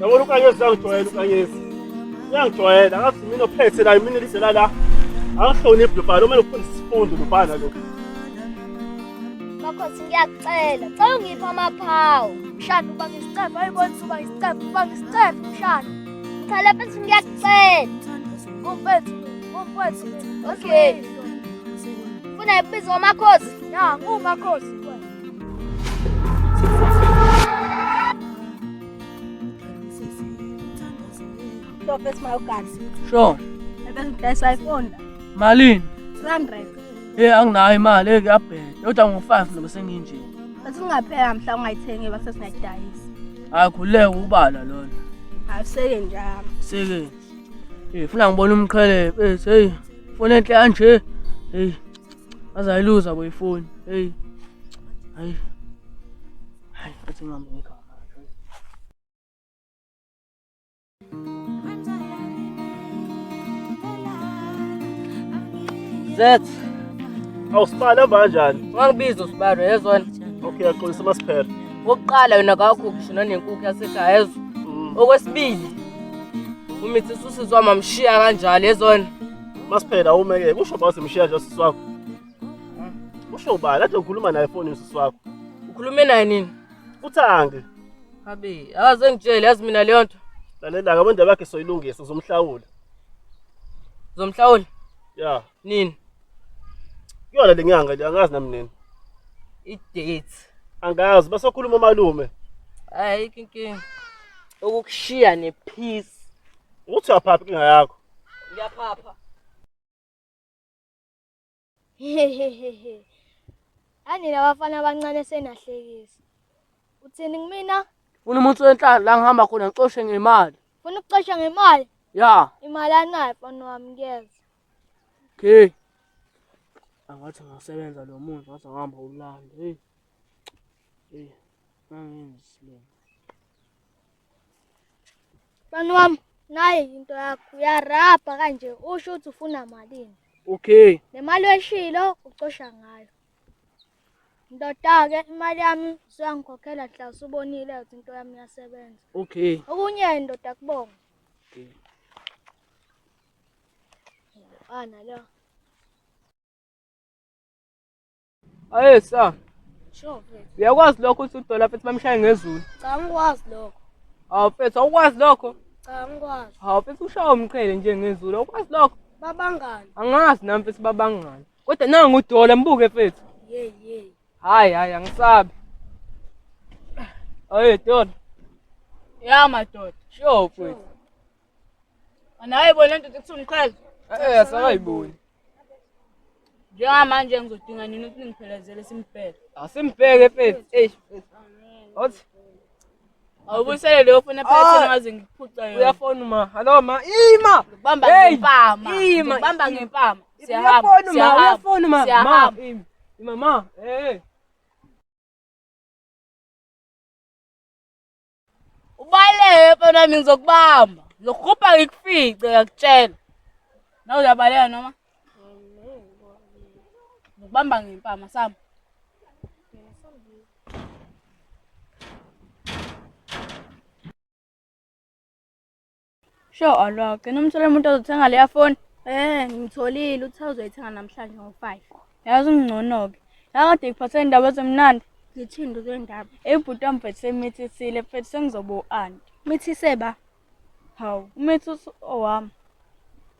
Yabona uKanyezi uyangijwayela uKanyezi. Uyangijwayela ngathi mina ophethe la mina elizela la. Angihloniphi lobhala umele ufundise isifundo lobhala lo. Makhosi ngiyakucela, cela ungiphe amaphawu. Mshana uba ngisicefe, ayibona uba ngisicefe, uba ngisicefe mshana. Cha lapha ngiyakucela. Umfethu, umfethu. Okay. Funa ibizwa amakhosi? Ya, ngumakhosi. Sure, mfethu mayogada. Sure. Ebese ngidayisa iPhone la. Malini? 300. Hey anginayo imali, hey kuyabheda. Kodwa ngo-5 noba senginje. Bese ungaphela mhla ungayithengi bese singayidayisa. Hayi khululeka ubala lona. Awuseke njalo. Seke. Eh funa ngibona umqhele mfethu hey. Foni enhle kanje. Hey. Azayiluza bo ifoni. Hey. Hayi. Hayi, athi ngihambe ngekhaya. Zet, Awusibala hamba kanjani? ungangibiza usibalo yezona. Okay, yaxolisa masiphela. Okokuqala wena kawukho ngisho nanenkukhu yasekhaya yezwa. Okwesibili, umithi usisi wami amshiya kanjalo yezona. Masiphela awumeke kusho ba simshiya nje usisi wakho. Usho ubani? Kade ngikhuluma naye efonini usisi wakho. Ukhulume naye nini? Uthangi. Habi, akaze ngitshele yazi mina leyo nto. Lalela ngabo indaba yakhe soyilungisa uzomhlawula. Uzomhlawula? Ya. Nini? Kuyona le nyanga le angazi nami nini. I-date. Angazi basokhuluma malume. Ayikho inkinga. Ukukushiya ne-peace. Uthi uyaphapha inkinga yakho. Ngiyaphapha. Hehehehe. Ani labafana abancane senahlekisa. Uthini kumina? Funa umuntu wenhlalo la ngihamba khona ngicoshe ngemali. Funa ukucosha ngemali? Ya. Imali anayo mfana wami ngiyeza. Okay. Angathi ngasebenza lo muntu ngathi ngihamba umlando. Hey. Hey. Ngangenzi isilima. Mfana wami, nayi into yakho uyarabha kanje usho ukuthi ufuna malini. Okay. Le mali oyishilo ucosha ngayo. Ndoda-ke imali yami usuyangikhokhela mhla usubonile ukuthi into yami iyasebenza. Okay. Okunye ndoda kubonga. Okay. Ana lo. Aye sa. Sure mfethu. Uyakwazi lokho ukuthi udola mfethu bamshaye ngezulu. Cha ngikwazi lokho. Hawu mfethu awukwazi lokho. Cha ngikwazi. Hawu mfethu ushawa umqhele nje ngezulu awukwazi lokho. Babangani. Angazi nami mfethu babangani. Kodwa nangu udola mbuke mfethu. Yey yey. Hayi hayi angisabi. Aye dola. Ya madoda. Sure mfethu. Anayibona lento ukuthi umqhele. Eh asakayiboni. Njengamanje ngizodinga nini ukuthi ningiphelezele simbheke. Asimbheke mfethu. Eish mfethu. Othi Awubuyisele leyo foni ephaketheni Ah. ngaze ngikuphuca yona. uyafona ma. Hello ma. Ima. Ngikubamba Hey, ngempama. ima. Ngikubamba ngempama. Siyahamba. Uyafona ma, siyahamba, uyafona ma. Ma, Siyahamba. ima. Ima ma. Eh. Ubaleke mfana wami ngizokubamba. Ngizokukhupha ngikufice ngiyakutshela. Nawe uyabaleka noma? Ngikubamba ngempama sami. Sure alwa, gcina umthole umuntu ozothenga leya foni. Eh, ngimtholile uthe uzoyithenga namhlanje ngo-5. Yazi ungcono-ke. Yakade ngiphathe indaba ezimnandi. Zithini zendaba? Ebhuti wami mfethu semithisile mfethu sengizoba u-anti. Mithise ba? Hawu, umithi owami.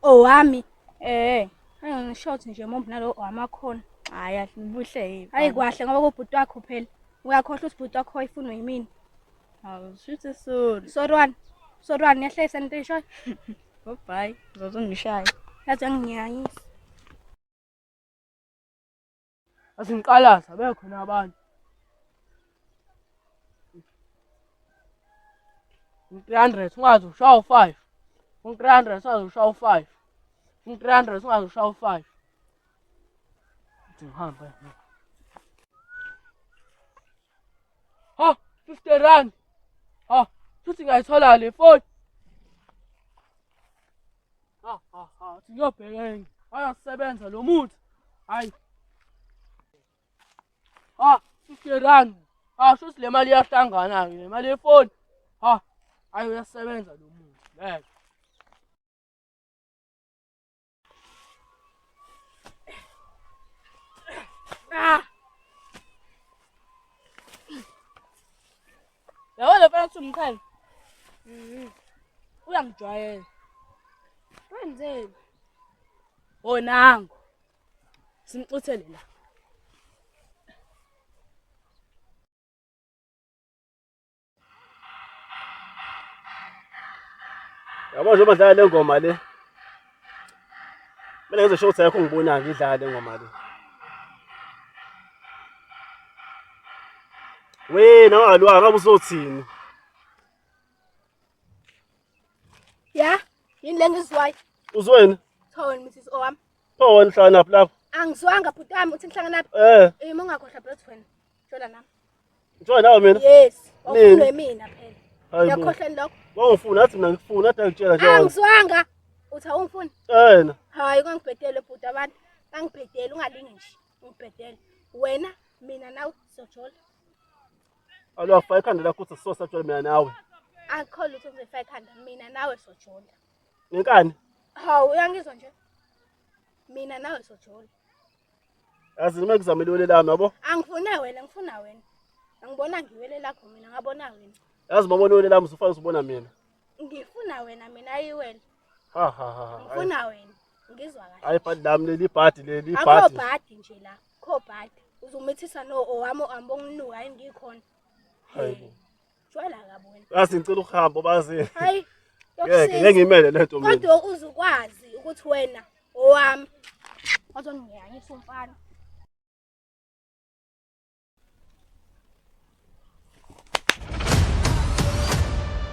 Owami. Eh, Hayi ngishothi nje mombi nalo owami akhona. hayi ahle ubuhle yini. Hayi kwahle ngoba kubhuti wakho phela. Uyakhohlwa ukuthi ubhuti wakho oyifunwa yimina. Hawu, shuthi sorry. Sorry wani? Sorry wani ngiyahlekisa into eshoyo. Bye bye. Uzozungishaya. Yazi anginyanyisi. Asingiqalaza bekhona abantu. U-300 ungaze ushaye u-5. U-300 ungaze ushaye u-5. U-300 ungaze ushaye u-5. Uthi ngihambe. Ha, 50 rand. Ha, futhi ngayithola le phone. Ha ha ha, uthi ngiyobheka enye. Ayasebenza lo muthi. Hayi. Ha, 50 rand. Ha, shuthi le mali iyahlangana ke le mali yefoni. Ha. Hayi uyasebenza lo muntu. Ngeke. Ah. Yabo lo mfana kuthiwa umqhele. Uyangijwayela. Wenzeni? Onango. Simcuthele la. Yabo njengoba dlala le ngoma le. Mina ngizosho ukuthi ayikho ngibonayo ngidlala le ngoma le. Wena ungalwa ngabe uzothini? Ya, yini le ngizwayo? Uzweni? Kuthiwa wena Mrs. Owami. Pho wena uhlangana phi lapho? Angizwanga bhuti wami uthi ngihlangana phi? Eh, Eh, uma ungakhohlwa phela uthi wena. Jola nami. ngithiwa nawe mina. Yes, Nini? wawufunwe mina phela. Hayi bo. Uyakhohlwa yini lokho? Wangifuna athi mina ngikufuna athi angitshela nje wena. Angizwanga. Uthi awungifuni? Eh, Hayi, kangibhedele bhuti abantu. Kangibhedele ungalingi nje. Ungibhedele. Wena, mina nawe sizojola. alo afaka ikhanda lakho ukuthi sisosatshela mina nawe. Akukho lutho engizofaka ekhanda mina nawe sojola. Ngenkani? Hawu, uyangizwa nje? Mina nawe sojola. Yazi noma ngizamele iwele lami yabo. Angifune wena, ngifuna wena. Angibona ngiwele lakho mina, ngabona wena. Yazi mabona iwele lami usufana usubona mina. Ngifuna wena mina ayiwena. Ha ha ha. ha. Ngifuna wena. Ngizwa kahle. Hayi ibhadi lami leli ibhadi leli Akho ibhadi. bhadi nje la. Kho bhadi. Uzomithisa no owami owami onginuka hayi ngikhona. Hayi bo. Jwayela kabi wena. Yazi ngicela ukuhamba bazi. Hayi. Ngeke ngeke ngimele lento mina. Kodwa uzukwazi ukuthi wena owami. Wazongiyanyisa umfana.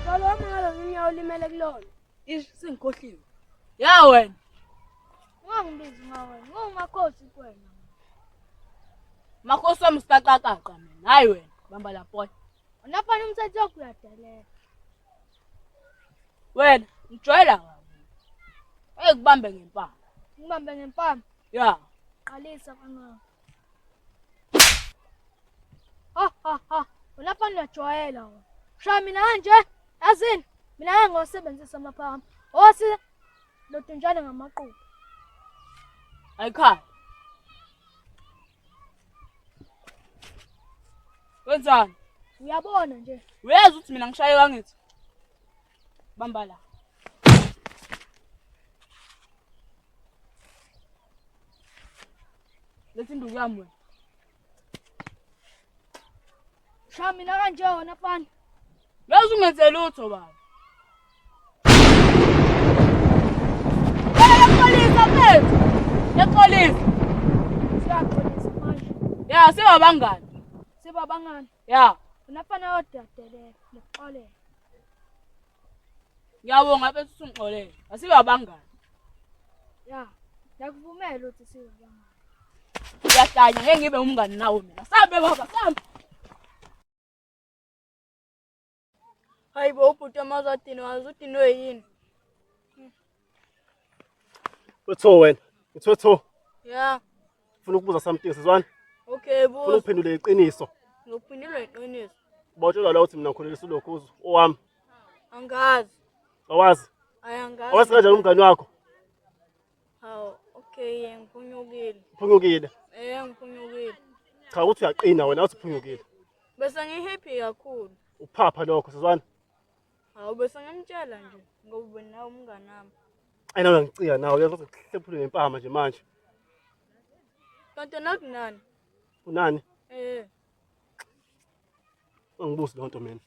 Lolo wami ngalo unyawo olimele kulona. Ish sengikhohliwe. Ya wena. Ungangibizi ngawena, ngingumakhosi kuwena. Makhosi wami sicaqaqaqa mina. Hayi wena. Bamba lapho. Wena fana umthetho wakho uyadelela. Wena ngijwayela kabi. Ake kubambe ngempama. Ngibambe ngempama, Ya. qalisa kancane. Ha ha ha, wena fana uyajwayela wena. Shaya mina kanje, yazini, mina ngeke ngiwasebenzise amaphakama. Osi lodunjane ngamaqupha. Ayikhaya. Wenzani? Uyabona nje. Uyazi ukuthi mina ngishaye kangithi. Bamba la. Lethi induku yami wena. Shaya mina kanje wena fana. Uyazi ungenze lutho baba. Wena yaxolisa mfethu. Yaxolisa. Siyaxolisa manje. Ya sibabangani. Sibabangani. Ya. Wena fana uyadelela, ngikuxolela. Ngiyabonga mfethu usungixolele. Asibabangani. Ya, ngiyakuvumela ukuthi sibabangani. Uyahlanya ngeke ngibe umngani nawe mina. Sambe baba, sambe. Hayi bo ubhuti wami adinwe, wazi udinwe yini? Wetho wena. Ngithiwe tho. Ya, Ufuna ukubuza something sizwana? okay Ufuna buza. uphendule iqiniso. Ngokuphendula iqiniso. Bawutshelwa la ukuthi mina ngikhulelisa ulokhu uzwe owami. Angazi. Awazi. Ayi angazi. Awazi kanjani umngani wakho? Hawu, okay, ye ngiphunyukile. Uphunyukile. Eh, ngiphunyukile. Cha ukuthi uyaqina wena uthi uphunyukile. Bese ngihappy kakhulu. Uphapha lokho sizwana. Hawu, bese ngimtshela nje ngoba ubona umngani wami. Ayina uyangicika nawe uyazi ukuthi ngihlephule ngempama nje manje. Kanti nakunani? Unani? Eh, Ungibuzi lonto mina.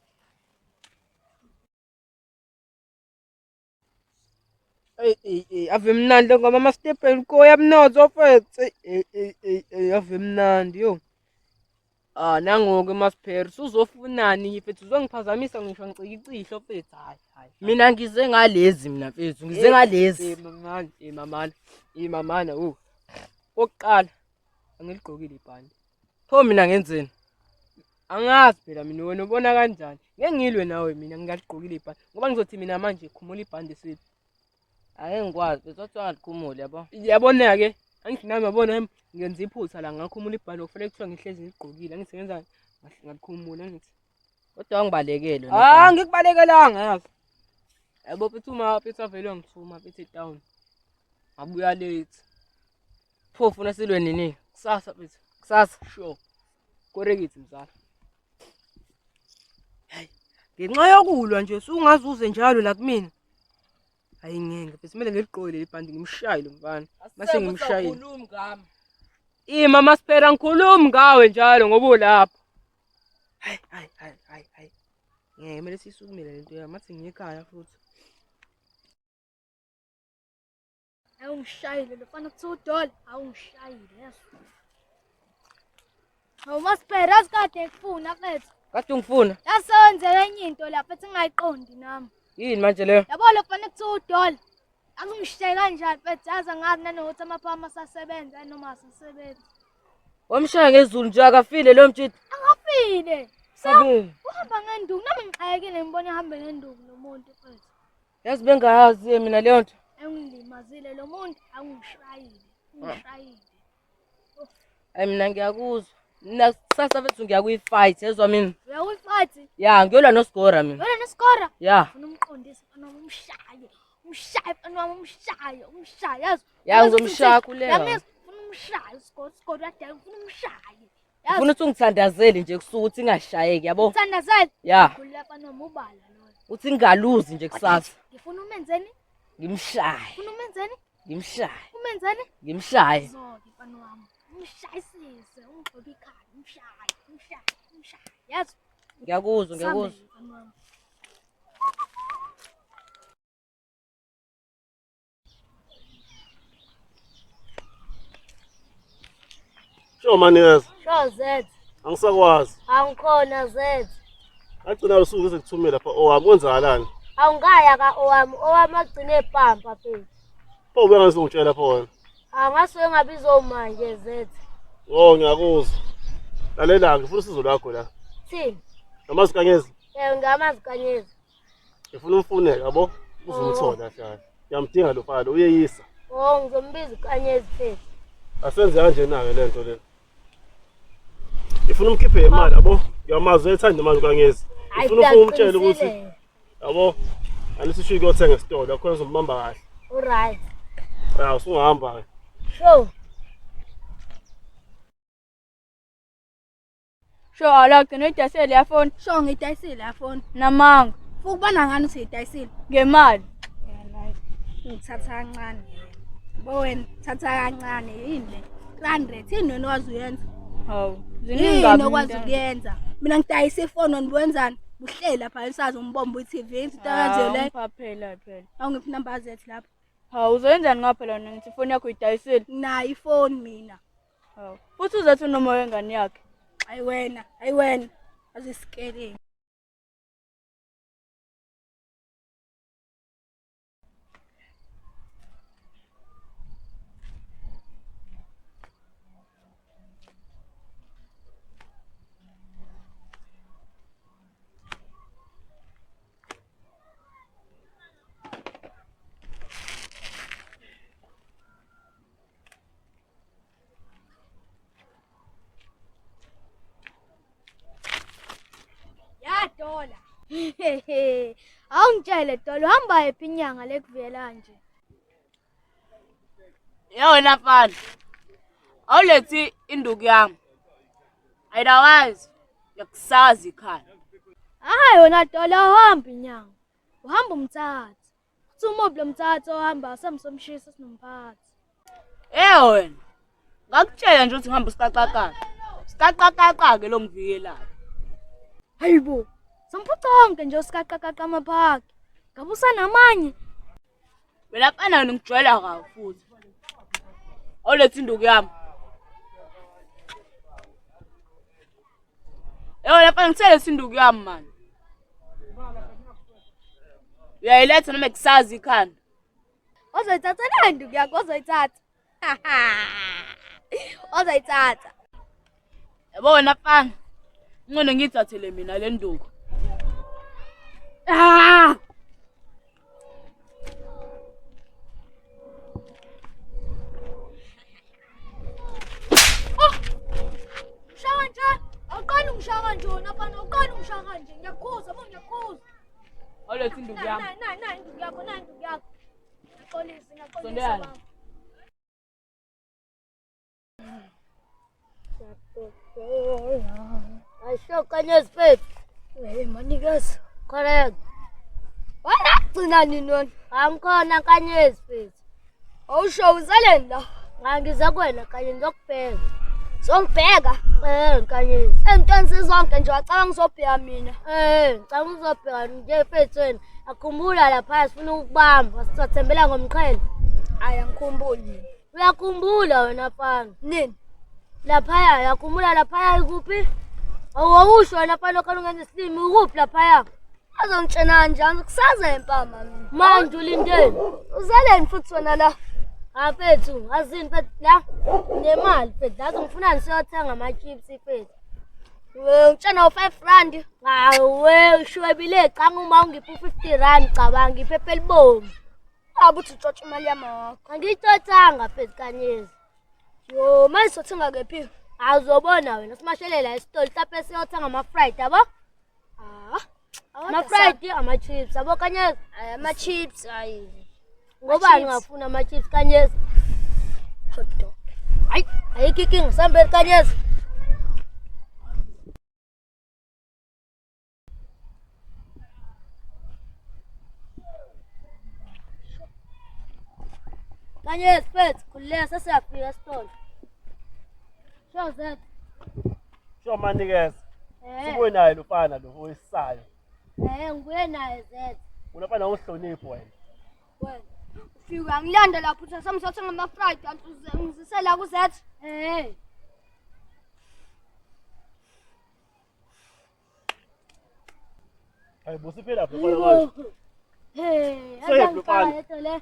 Ey ey ey ave mnandi le ngoma ama-step and go yamnotho mfethu. Ey ey ey ey ey ave mnandi yo. Ah nangoke Masphero usuzofunani mfethu uzongiphazamisa ngisho ngicikicihlo mfethu hayi hayi. Mina ngize ngalezi mina mfethu, ngize ngalezi. Eh mamana, eh mamana, eh mamana wo. Okokuqala angiligqokile ibhande. Pho mina ngenzeni? Angazi phela mina wena ubona kanjani. Ngeke ngilwe nawe mina ngingaligqokile ibhande ngoba ngizothi mina manje khumula ibhande siphi. Ake ngikwazi mfethu wathi wangalikhumula yabo. Yabona ke angithi nami yabona ngenza iphutha la ngakhumula ibhande kufanele kuthiwa ngihlezi ngigqokile angithi ngenza ngalikhumula angithi. Kodwa wangibalekele wena Ah mfana. ngikubalekelanga yazi. Yabo mfethu uma mfethu avele wangithuma mfethu etown. Ngabuya late. Pho ufuna silwe nini? Kusasa mfethu. Kusasa sure. Korekithi mzala. Hayi, ngenxa yokulwa nje usungazuze njalo la kumina. Hayi ngeke, mfethu kumele ngiligqoke leli bhandi ngimshaye lo mfana. Mase ngimshayile. Akhulumi ngami. Ima Masphera ngikhulumi ngawe njalo ngoba ulapha. Hayi hayi hayi hayi hayi. Ngeke kumele sisukumele lento yami athi ngiyekhaya futhi. Awungishayile lo fana kuthiwa udola, awungishayile yes. Hawu Masphera yazi kade ngikufuna mfethu. Kade ungifuna? Yazi sewenzeka enye into lapha ethi ngingayiqondi nami. Yini manje leyo? Yabo lo fana kuthiwa udola. Yazi ungishaye kanjani mfethu yazi angazi nanokuthi amaphama asasebenza noma asasebenzi. Wamshaya ngezulu nje akafile lo mtshiti. Akafile. Sabe. Uhamba ngenduku nami ngixakekile ngibona ehambe ngenduku lo muntu mfethu. Yazi bengayazi mina leyo nto. Awungilimazile lo muntu, awungishayile, ungishayile. Hayi mina ngiyakuzwa. Mina kusasa mfethu ngiyakuyi-fight yezwa mina. Uyakuyi-fight? Ya ngiyolwa noSgora mina. Uyolwa noSgora? Ya. Ufuna umqondise mfana wami umshaye. Umshaye mfana wami umshaye, umshaye yazi. Ya ngizomshaya khuleka. Yamizwa ufuna umshaye uSgora, uSgora uyadala ufuna umshaye. Yazi. Ufuna ukuthi ungithandazele nje kusuka ukuthi ingashayeki yabo. Uthandazele? Ya. Khuleka mfana wami ubala loyo. Uthi ngingaluzi nje kusasa. Ngifuna umenzeni? Ngimshaye. Ufuna umenzeni? Ngimshaye. Umenzeni? Ngimshaye. Zoke mfana wami. Umshayisise, ungigxobe ikhanda, umshaye, umshaye, umshaye. Yazi? Ngiyakuzwa, ngiyakuzwa. Sambe, mfana wami. Sho manikeza. Sho Zed. Angisakwazi. Angikhona Zed. Agcina usuku ngize ngithume lapha owami kwenzakalani? Awungaya ka owami, owami agcine epampa mfethu. Pho ubengazongitshela lapho wena. Angasuke ngabizwa manje Zed. Oh ngiyakuzwa. Lalela ngifuna usizo lwakho la. Thini? Ngamazi Kanyezi. Yebo ngamazi Kanyezi. Ngifuna umfuneke yabo uzumthola hlala. Ngiyamdinga lo fana uyeyisa. Oh ngizombiza uKanyezi mfethu. Asenze kanjena ke lento le. Ngifuna umkhiphe imali yabo. Ngiyamazi uyayithanda imali uKanyezi. Ngifuna umtshele ukuthi yabo anithi usho ukuyothenga esitolo akhona uzombamba kahle. Alright. Ya usungahamba ke. Sure. Sho ala gcina uyidayisile leya foni. Sho ngiyidayisile leya foni. Namanga. Ukubona ngani uthi uyidayisile? Ngemali. Ngithatha kancane. Bo wena thatha kancane yini le? 300 yini wena owazi uyenza? Hawu, ziningi kabi. Yini okwazi ukuyenza? Mina ngidayisa ifoni wena wenzani? Uhleli lapha usazi umbombo i-TV into kanje le. Phela phela. Awungiphi number zethu lapha. Hawu, uzoyenzani ngapha lona ngithi ifoni yakho uyidayisile? Nayo ifoni mina. Hawu. Futhi uzethu noma wengane yakhe. Ayi wena, ayi wena. Azisikeleni. Ya dola. Awungitshele dola uhamba yephi inyanga lekuvela nje. Ya wena mfana. Awulethi induku yami. Otherwise ngiyakusazi ikhaya. Hayi wena dola uhamba inyanga. Uhamba umthatha. Uthi umubi lo mthatha ohamba samsomshisa sinomphathi. Eh wena. Ngakutshela nje ukuthi ngihamba usiqaqaqaqa. Siqaqaqaqa ke lo ngivikelayo. Hayibo. Somphuca wonke nje usikaqaqaqa amaphaki. Ngabe usanamanye. Wena mfana wena ngijwayela kabi futhi. Awulethi induku yami. Eh wena mfana ngithele induku yami man. Uyayiletha noma kusazi ikhanda. Ozoyithatha le nduku yakho ozoyithatha. Ozoyithatha. Yabo wena mfana. Ngcono ngiyithathele mina le nduku. Ah! Oh! Ngishaya nje. Awuqali ungishaya kanje wena mfana, awuqali ungishaya kanje. Ngiyakukhuza, bo ngiyakukhuza. Awulethi induku yami. Na na na induku yakho, nayi induku yakho. Ngiyaxolisa, ngiyaxolisa Sondela. baba. Ayisho kanyezi fethu. Hey manikeza. Correct. Wena gcina nini wena? Angikhona nkanyezi fethu. Awusho uzeleni la? Ngangiza kuwena kanye ngizokubheka. Zongibheka. Eh nkanyezi. Entweni sizonke nje wacabanga ngizobheka mina. Eh ngicabanga uzobheka nje fethu wena. Akhumbula lapha sifuna ukukubamba sithathembela ngomqhele. Hayi angikhumbuli mina. Uyakhumbula wena mfana. Nini? Laphaya uyakhumbula laphaya ikuphi? Awusho wena mfana okhona ungenza isilimi ukuphi laphaya? Azongitshena kanjani kusaza impama mina. Manje ulindeni. Uzeleni futhi wena la? Ha fethu, azini fethu la nemali fethu la ngifuna ngisiyothenga ama-chips fethu. We ngitshena u5 rand. Hawe ushwebile canga uma ungipha u-50 rand cabanga iphepha elibomvu. Abe uthi utshontsha imali yami wakho. Angiyitshotsanga fethu kanyezi. Yo, manje sothenga kephi? Awuzobona wena simashele la esitolo mhlawumbe siyothenga ama-fried yabo? Ah. Ama-fried, ama-chips yabo kanyezi. Ama chips ayi. Ngobani ngafuna ama-chips kanyezi? Hot dog. Hayi, ayikho inkinga sambeni kanyezi. Kanyezi fethu, khululeka sesiyafika esitolo. Sho Zet. Sho manikeza. Eh, Subuye naye lo mfana lo oyisayo. eh ngibuye naye Zet. Unafana ungihloniphi wena. Wena ufika uyangilanda lapho uthi asamsothenga ama fried kanti ungizisela ku Z. Eh. Hayi busiphela lapho mfana manje. Hey, Seyephi mfana? leto le.